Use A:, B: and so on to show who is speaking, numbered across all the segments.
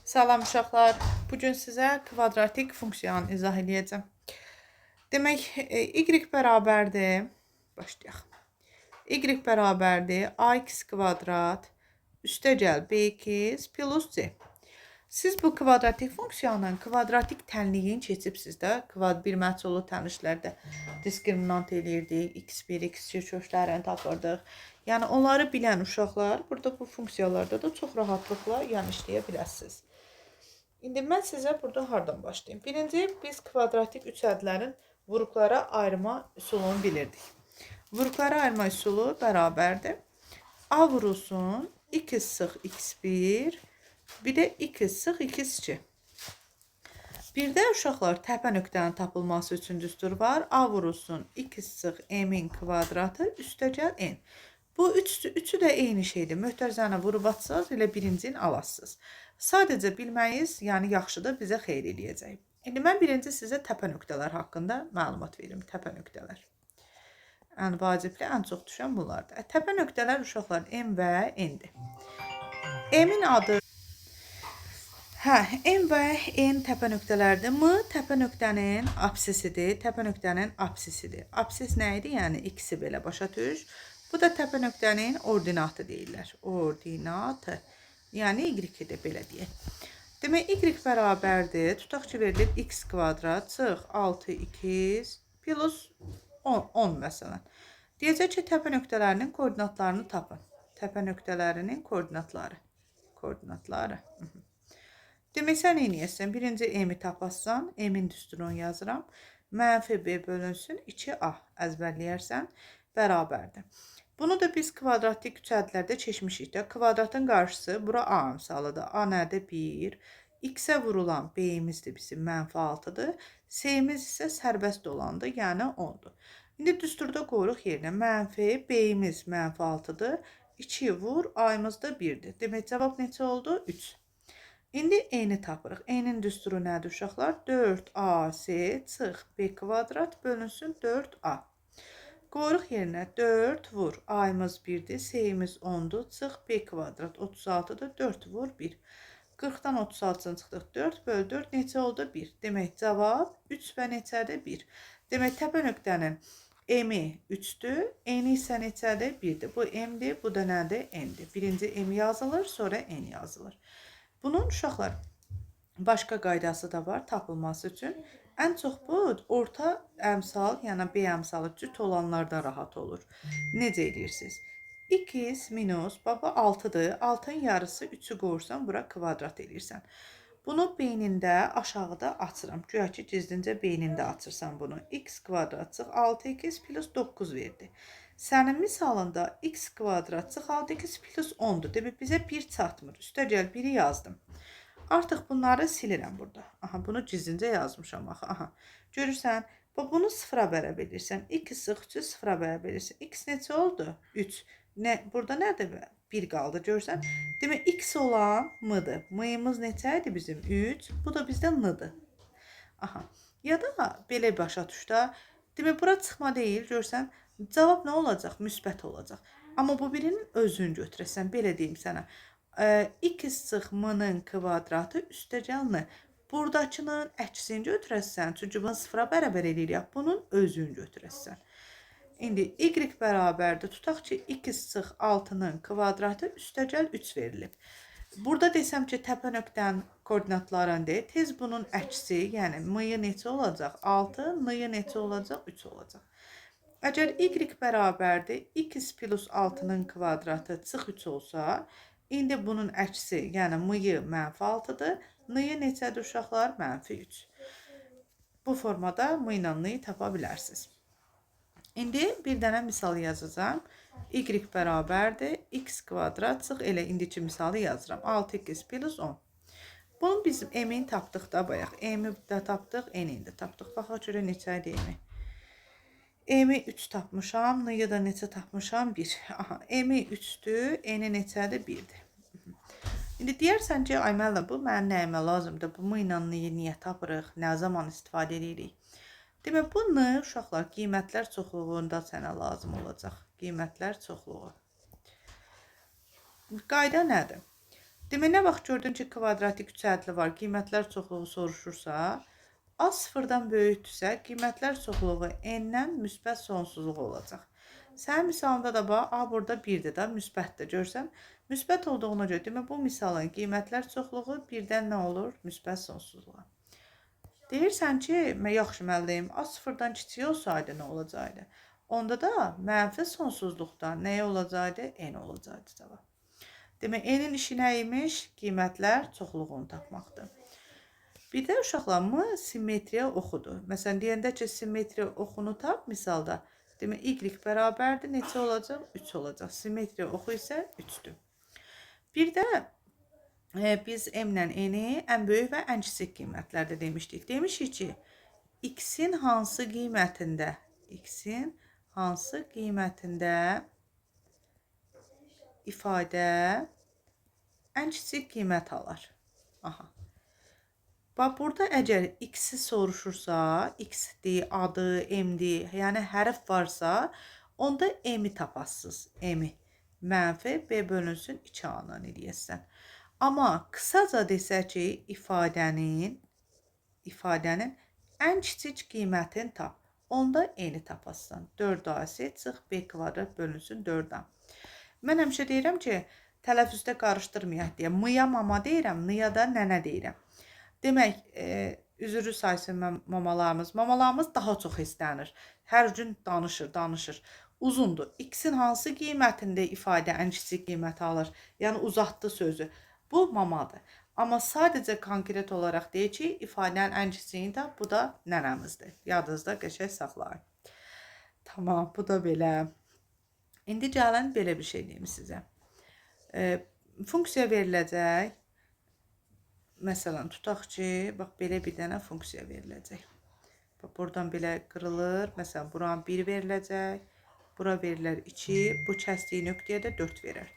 A: Salam uşaqlar. Bugün sizə kvadratik funksiyanı izah eləyəcəm. Demək, y bərabərdir. Başlayaq. Y bərabərdir ax kvadrat üstəgəl bx plus c. Siz bu kvadratik funksiyanın kvadratik tənliyini keçibsiz də. Bir məhsullu tənliklərdə diskriminant eləyirdik, x1, x2 köklərini tapırdıq. Yəni onları bilən uşaqlar burada bu funksiyalarda da çox rahatlıqla yəni işləyə bilərsiniz. İndi mən sizə burada hardan başlayayım? Birinci, biz kvadratik üç ədlərin vuruqlara ayırma üsulunu bilirdik. Vuruqlara ayırma üsulu bərabərdir. A vurulsun x sıx x1, bir də x sıx x2. Bir də uşaqlar təpə nöqtənin tapılması üçün düstur var. A vurulsun x sıx m-in kvadratı üstəgəl n. Bu üçü də eyni şeydir. Mötərizəni vurub atsaz elə birincini alasınız. Sadəcə bilməyiniz, yəni yaxşıdır, bizə xeyir eləyəcək. İndi mən birinci sizə təpə nöqtələr haqqında məlumat verim. Təpə nöqtələr. Ən vacibli, ən çox düşən bunlardır. Təpə nöqtələr uşaqlar M və N-dir. M-in adı M və N təpə nöqtələrdir. M təpə nöqtənin absisidir. Təpə nöqtənin absisidir. Absis nə idi? Yəni x-i belə başa düş. Bu da təpə nöqtənin ordinatı deyirlər. Ordinatı. Yəni y-dir belə deyək. Demək y bərabərdir. Tutaq ki verilir x kvadrat çıx 6x plus 10 məsələn. Deyəcək ki təpə nöqtələrinin koordinatlarını tapın. Təpə nöqtələrinin koordinatları. Koordinatları. Demək sən neyləyəsən? Birinci m-i tapasan, m-in düsturunu yazıram. Mənfi b bölünsün 2a əzbərləyərsən, bərabərdir. Bunu da biz kvadratik üçədlərdə keçmişik də. Kvadratın qarşısı bura a əmsalıdır. A nədir? 1. X-ə vurulan b-imizdir bizim mənfi 6-dır. C-imiz isə sərbəst olandır, yəni 10-dur. İndi düsturda qoyuruq yerinə mənfi b-imiz mənfi 6-dır. 2 vur, a-imiz da 1-dir. Demək cavab neçə oldu? 3. İndi n-i tapırıq. N-in düsturu nədir uşaqlar? 4ac çıx b kvadrat bölünsün 4a. Qoyuruq yerinə 4 vur. A-imiz 1-dir, C-imiz 10-dur. Çıx b kvadrat 36-dır. 4 vur 1. 40-dan 36-ını çıxdıq. 4 böl 4 neçə oldu? 1. Demək cavab 3 və neçədir? 1. Demək təpə nöqtənin M-i 3-dür, N-i isə neçədir? 1-dir. Bu M-dir, bu da nədir? N-dir. Birinci M yazılır, sonra N yazılır. Bunun uşaqlar başqa qaydası da var tapılması üçün. Ən çox bu orta əmsal, yəni B əmsalı cüt olanlarda rahat olur. Necə eləyirsiniz? X minus, baba 6-dır. 6-ın yarısı 3-ü qoyursan, bura kvadrat eləyirsən. Bunu beynində aşağıda açıram. Güya ki, gizlincə beynində açırsan bunu. X kvadrat çıx 6x plus 9 verdi. Sənin misalında x kvadrat çıx 6x plus 10-dur. Demək, bizə 1 çatmır. Üstəgəl 1-i yazdım. Artıq bunları silirəm burada. Aha, bunu gizlincə yazmışam axı. Aha. Görürsən, bunu sıfıra bərabər edirsən. X sıx 3-ü sıfıra bərabər edirsən. X neçə oldu? 3. Nə, burada nədir? 1 qaldı, görürsən. Demək, x olan m-dır. M-imiz neçə idi bizim? 3. Bu da bizdə n-dır. Aha. Ya da belə başa düş də. Demək, bura çıxma deyil, görürsən. Cavab nə olacaq? Müsbət olacaq. Amma bu birinin özünü götürəsən, belə deyim sənə. X çıx m-nin kvadratı üstəgəl n. Buradakının əksini götürəsən, çünki bunu sıfıra bərabər eləyirik. Bunun özünü götürəsən. İndi y bərabərdir. Tutaq ki, x çıx 6-nın kvadratı üstəgəl 3 verilib. Burada desəm ki, təpə nöqtənin koordinatlarını deyil, tez bunun əksi, yəni m-yı neçə olacaq? 6, n-yı neçə olacaq? 3 olacaq. Əgər y bərabərdir, x plus 6-nın kvadratı çıx 3 olsa, indi bunun əksi, yəni m-yı mənfi 6-dır, n-yı neçədir uşaqlar? Mənfi 3. Bu formada m ilə n-yı tapa bilərsiniz. İndi bir dənə misal yazacağam. Y bərabərdir, x kvadrat çıx, elə indiki misalı yazıram. 6x plus 10. Bunun biz m-ini tapdıq da bayaq. M-i də tapdıq, n-ini də tapdıq. Baxaq görə neçə idi m-i. M-i 3 tapmışam, n-yı da neçə tapmışam? 1. Aha, m-i 3-dür, n-i neçədir? 1-dir. İndi deyərsən ki, ay müəllim, bu mənim nəyimə lazımdır? Bu m ilə n-yı niyə tapırıq? Nə zaman istifadə edirik? Demək, bu n uşaqlar qiymətlər çoxluğunda sənə lazım olacaq. Qiymətlər çoxluğu. Qayda nədir? Demək, nə vaxt gördün ki, kvadratik 3 ədli var, qiymətlər çoxluğu soruşursa, A sıfırdan böyükdürsə, qiymətlər çoxluğu n-dən müsbət sonsuzluq olacaq. Sənin misalında da bax, A burada 1-dir da, müsbətdir, görsən. Müsbət olduğuna görə, demək, bu misalın qiymətlər çoxluğu 1-dən nə olur? Müsbət sonsuzluğa. Deyirsən ki, mən yaxşı müəllim, A sıfırdan kiçik olsaydı nə olacaqdı? Onda da mənfi sonsuzluqdan nəyə olacaqdı? N olacaqdı cavab. Demək, N-in işi nə imiş? Qiymətlər çoxluğunu tapmaqdır. Bir də uşaqlar, M simmetriya oxudur. Məsələn, deyəndə ki, simmetriya oxunu tap misalda. Demək, Y bərabərdir. Neçə olacaq? 3 olacaq. Simmetriya oxu isə 3-dür. Bir də biz M ilə N-i ən böyük və ən kiçik qiymətlərdə demişdik. Demişik ki, X-in hansı qiymətində, X-in hansı qiymətində ifadə ən kiçik qiymət alar. Aha. Bax, burada əgər X-i soruşursa, X-dir, adı, M-dir, yəni hərf varsa, onda M-i tapasınız. M-i. Mənfi B bölünsün 2A-dan eləyəsən. Amma qısaca desək ki, ifadənin ən kiçik qiymətini tap. Onda N-i tapasan. 4AC çıx B kvadrat bölünsün 4A. Mən həmişə deyirəm ki, tələffüzdə qarışdırmayaq deyə. M-ya mama deyirəm, N-ya da nənə deyirəm. Demək, üzürlü saysın mamalarımız. Mamalarımız daha çox hissənir. Hər gün danışır, danışır. Uzundur. X-in hansı qiymətində ifadə ən kiçik qiymət alır? Yəni, uzatdı sözü. Bu mamadır. Amma sadəcə konkret olaraq deyir ki, ifadənin ən kiçiyini də bu da nənəmizdir. Yadınızda qəşəng saxlayın. Tamam, bu da belə. İndi gəlin belə bir şey deyim sizə. Funksiya veriləcək. Məsələn, tutaq ki, bax, belə bir dənə funksiya veriləcək. Bax, buradan belə qırılır. Məsələn, buranın 1 veriləcək. Bura verilər 2. Bu kəsdiyi nöqtəyə də 4 verər.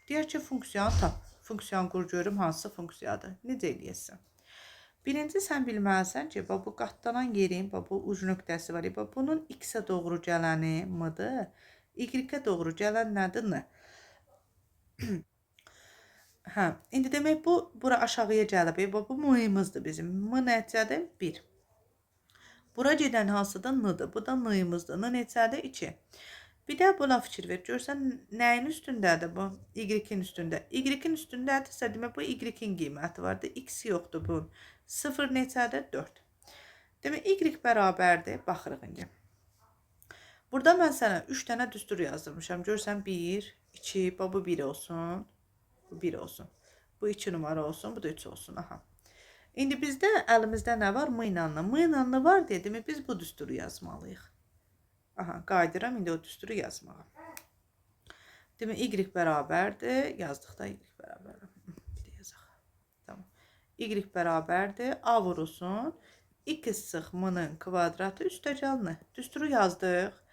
A: Deyər ki, funksiyanı tap. Funksiyanı qur görüm hansı funksiyadır. Necə eləyəsən? Birinci, sən bilməlisən ki, bax, bu qatlanan yerin, bax, bu uc nöqtəsi var. Bax, bunun x-ə doğru gələni m-dır. Y-ə doğru gələn nədir? N. Hə, indi demək bu, bura aşağıya gəlib. Bax, bu m-imizdir bizim. M neçədir? 1. Bura gedən hansıdır? N-dır. Bu da n-imizdir. N neçədir? 2. Bir də buna fikir ver. Görsən, nəyin üstündədir bu? Y-in üstündə. Y-in üstündədirsə, demək bu Y-in qiyməti vardır. X yoxdur bunun. 0 neçədir? 4. Demək, Y bərabərdir. Baxırıq indi. Burada mən sənə 3 dənə düstur yazdırmışam. Görsən, 1, 2, bax, bu 1 olsun. Bu 1 olsun. Bu 2 numara olsun, bu da 3 olsun. Aha. İndi bizdə əlimizdə nə var? M ilə N. M ilə N var deyə, demək biz bu düsturu yazmalıyıq. Aha, qayıdıram indi o düsturu yazmağa. Demək, Y bərabərdir. Yazdıq da Y bərabərdir. Bir də yazaq. Tamam. Y bərabərdir. A vurulsun. X sıx M-nin kvadratı üstəgəl N. Düsturu yazdıq.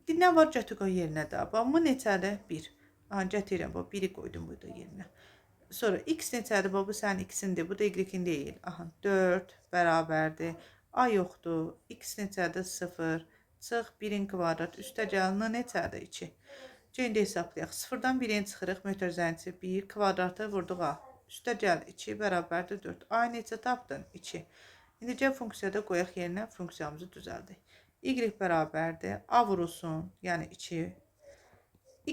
A: İndi nə var? Gətir qoy yerinə də. Bax, M neçədir? 1. Aha, gətirirəm. Bax, 1-i qoydum burada yerinə. Sonra X neçədir? Bax, bu sənin X-indir. Bu da Y-in deyil. Aha, 4 bərabərdir. A yoxdur. X neçədir? 0. Çıx 1-in kvadrat. Üstəgəl N neçədir? 2. İndi hesablayaq. 0-dan 1-in çıxırıq. Mötərizənin 1 kvadratı vurduq A. Üstəgəl 2 bərabərdir 4. A neçə tapdın? 2. İndi gəl funksiyada qoyaq yerinə, funksiyamızı düzəldək. Y bərabərdir. A vurulsun. Yəni 2.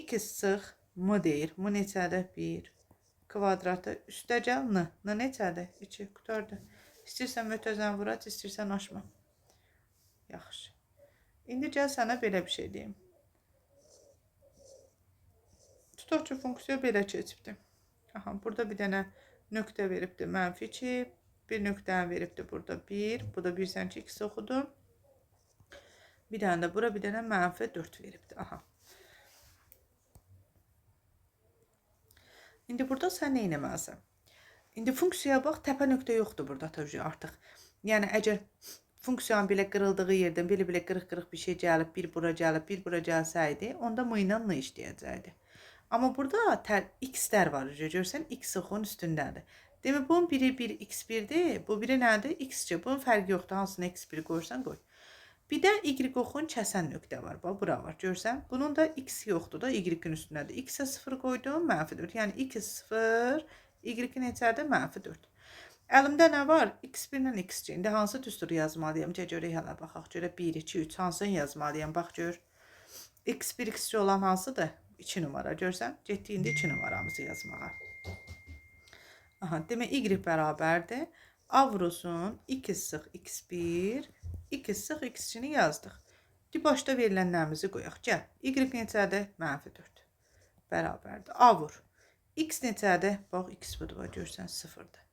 A: X sıx M deyir. M neçədir? 1. Kvadratı üstəgəl N. N neçədir? 2. Qurtardı. İstəyirsən mötərizəni vurac, istəyirsən aşma. Yaxşı. İndi gəl sənə belə bir şey deyim. Tutaq ki, funksiya belə keçibdir. Aha, burada bir dənə nöqtə veribdir. Mənfi 2. Bir nöqtəni veribdir burada 1. Bu da bilirsən ki, x oxudu. Bir dənə də bura bir dənə mənfi 4 veribdir. Aha. İndi burada sən nə etməlisən? İndi funksiyaya bax, təpə nöqtə yoxdur burada təbii artıq. Yəni əgər funksiyanın belə qırıldığı yerdən belə-belə qırıq-qırıq bir şey gəlib, bir bura gəlib, bir bura gəlsəydi, onda m ilə n işləyəcəkdi. Amma burada x-lər var, görürsən, x oxunun üstündədir. Demək, bunun biri 1 x1-dir, bu biri nədir? X2. Bunun fərqi yoxdur, hansını x1 qoyursan, qoy. Bir də y oxun kəsən nöqtə var, bax, bura var, görürsən. Bunun da x yoxdur da, y-in üstündədir. X-ə 0 qoydum, mənfi 4. Yəni, x 0, Y neçədir? Mənfi 4. Əlimdə nə var? X1 ilə x2. İndi hansı düsturu yazmalıyam? Gəl görək hələ baxaq. Görə 1, 2, 3 hansını yazmalıyam? Bax gör. X1, x2 olan hansıdır? 2 numara. Görsən? Getdik indi 2 numaramızı yazmağa. Aha, demək Y bərabərdir. A vurulsun x sıx x1, x sıx x2-ni yazdıq. Di başda verilənlərimizi qoyaq. Gəl. Y neçədir? Mənfi 4. Bərabərdir. A vur. X neçədir? Bax, x budur. Bax, görsən 0-dır.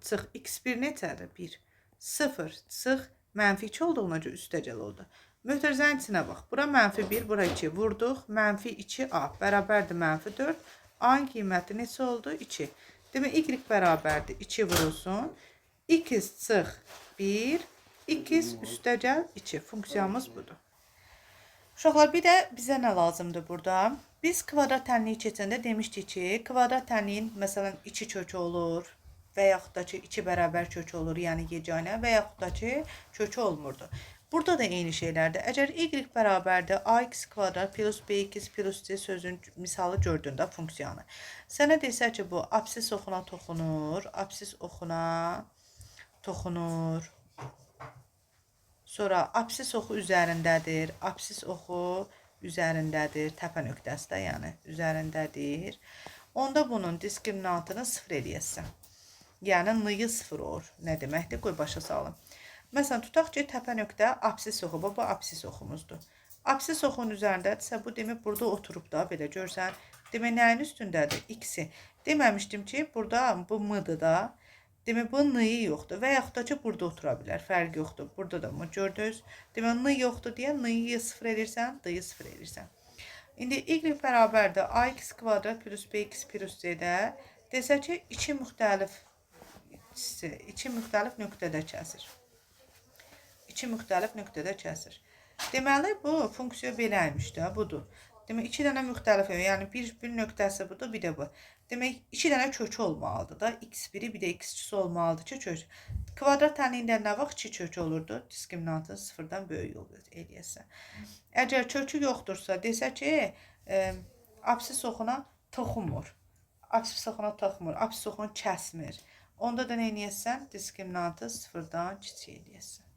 A: Çıx. X1 neçədir? 1. 0. Çıx. Mənfi 2 olduğuna görə üstəgəl oldu. Mötərizənin içinə bax. Bura mənfi 1, bura 2. Vurduq. Mənfi 2A bərabərdir mənfi 4. A-nın qiyməti neçə oldu? 2. Demək, Y bərabərdir 2 vurulsun. X çıx 1, x üstəgəl 2. Funksiyamız budur. Uşaqlar, bir də bizə nə lazımdır burada? Biz kvadrat tənliyi keçəndə demişdik ki, kvadrat tənliyin məsələn 2 kökü olur və yaxud da ki 2 bərabər kökü olur, yəni yeganə və yaxud da ki kökü olmurdu. Burada da eyni şeylərdir. Əgər y bərabərdir ax kvadrat plus bx plus c sözün misalı gördüyündə funksiyanı. Sənə desə ki, bu absis oxuna toxunur, absis oxuna toxunur. Sonra absis oxu üzərindədir. Absis oxu üzərindədir. Təpə nöqtəsi də yəni üzərindədir. Onda bunun diskriminantını 0 eləyəsən. Yəni n-yı 0 olur. Nə deməkdir? Qoy başa salım. Məsələn, tutaq ki, təpə nöqtə absis oxu. Bu absis oxumuzdur. Absis oxunun üzərindədirsə, bu demək burada oturub da, belə görsən. Demək, nəyin üstündədir? X-i. Deməmişdim ki, burada bu m-dır da. Demək, bu n-yı yoxdur və yaxud da ki, burada otura bilər. Fərqi yoxdur. Burada da mı gördünüz? Demək, n yoxdur deyə n-yı 0 edirsən, d-yı 0 edirsən. İndi y bərabərdir ax kvadrat plus bx plus c-də desə ki, iki müxtəlif nöqtədə kəsir. İki müxtəlif nöqtədə kəsir. Deməli, bu funksiya belə imiş də, budur. Demək, iki dənə müxtəlif, yəni bir nöqtəsi budur, bir də bu. Demək, iki dənə kökü olmalıdır da. X1-i, bir də x2-si olmalıdır ki, kök. Kvadrat tənliyində nə vaxt 2 kökü olurdu? Diskriminantın 0-dan böyük olur eləyəsən. Əgər kökü yoxdursa, desə ki, absis oxuna toxunmur. Absis oxuna toxunmur, absis oxunu kəsmir. Onda da nə eləyəsən? Diskriminantı 0-dan kiçik eləyəsən.